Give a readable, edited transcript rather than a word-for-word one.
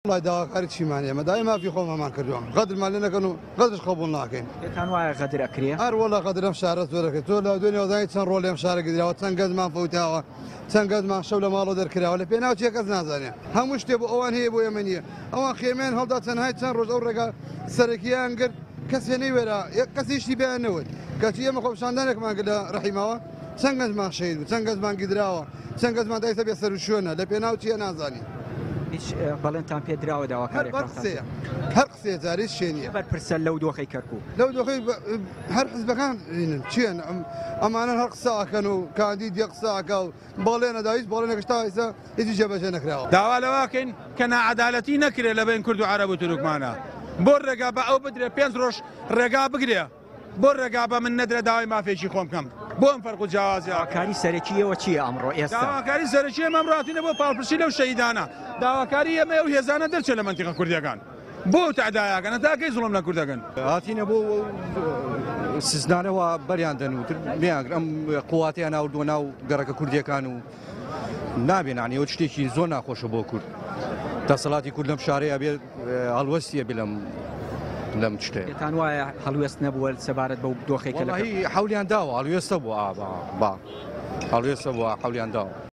وەڵای داواکاری چیمان ئێمە داوای مافی خۆمانمان کردووە غەدرمان لێ نەکەن و غەدرش قبوڵ ناکەین. پێتان وایە غەدر ئەکرێ؟ ئەر وەڵا غەدر لەم شارە زۆر ئەکرێ تۆ لە دوێنێ وەزانی چەند ڕۆڵی ئەم شارە گیراوە چەند گەنجمان فەوتاوە چەند گەنجمان شەو لە ماڵەوە دەرکراوە لە پێناو چیە کەس نازانێ هەموو شتێ بۆ ئەوان هەیە بۆ ئێمە نییە ئەوان خێمەیان هەڵدا چەندهای چەند ڕۆژ ئەو ڕێگا سەرەکییان گرت کەسێ نەیوێرا یەک کەسی شتی پێیان نەوت کەچی ئێمە خۆپیشاندانێکمان کرد لە ڕەحیماوە چەند گەنجمان شەهید بوو چەند گەنجمان گیدراوە چەند گەنجمان تا ئێستا بێ سەروشوێنە لە پێناو چیە نازانین. هیچ بەڵێنتان پێ دراوە داواکاریەکانتان؟ هەر قسەیە جارێ هیچ شتێ نییە. کێ بەرپرسە لەو دۆخەی کەرکوک؟ لەو دۆخەی هەر حزبەکان چیان ئەمانە هەر قسە ئەکەن و کاندید یە قسە ئەکا و بەڵێن ئەدا هیچ بەڵێنێکش تا ئێستا هیچی جێبەجێ نەکراوە. داوا لەوە ئەکەین کە ناعەدالەتی نەکرێ لە بەین کورد و عەرەب و تورکمانا بۆ ڕێگا بە ئەو بدرێ پێنج ڕۆژ ڕێگا بگرێ بۆ ڕێگا بە من نەدرێ داوای مافێکی خۆم بکەم بۆ ئەم فەرق و جیاوازیە؟ داواکاری سەرەکی ئێوە چییە ئەمڕۆ ئێستا؟ داواکاری سەرەکی ئێمە ئەمڕۆ هاتوینە بۆ پاڵپشتی لەو شەهیدانە داواکاری ئێمە ئەو هێزانە دەرچێت لە مەنتیقە کوردیەکان بۆ ئەو تەعدایەکەن هەتا کەی زوڵم لە کورد دەکەن؟ هاتینە بۆ سزدانەوە بەریان دەن و تر نیانگر ئەم قواتیان ناوردووە ناو گەڕەکە کوردیەکان و نابێ نانی ئەو شتێکی زۆر ناخۆشە بۆ کورد دەسەڵاتی کورد لەم شارەیە بێ هەڵوەستیە بێ لەم لەم شتەیە. پێتان وایە هەڵوێست نەبووە سەبارەت بەو دۆخێک کە لە حەولیان داوە هەڵوێستە بوو با هەڵوێستە بووە حەولیان داوە.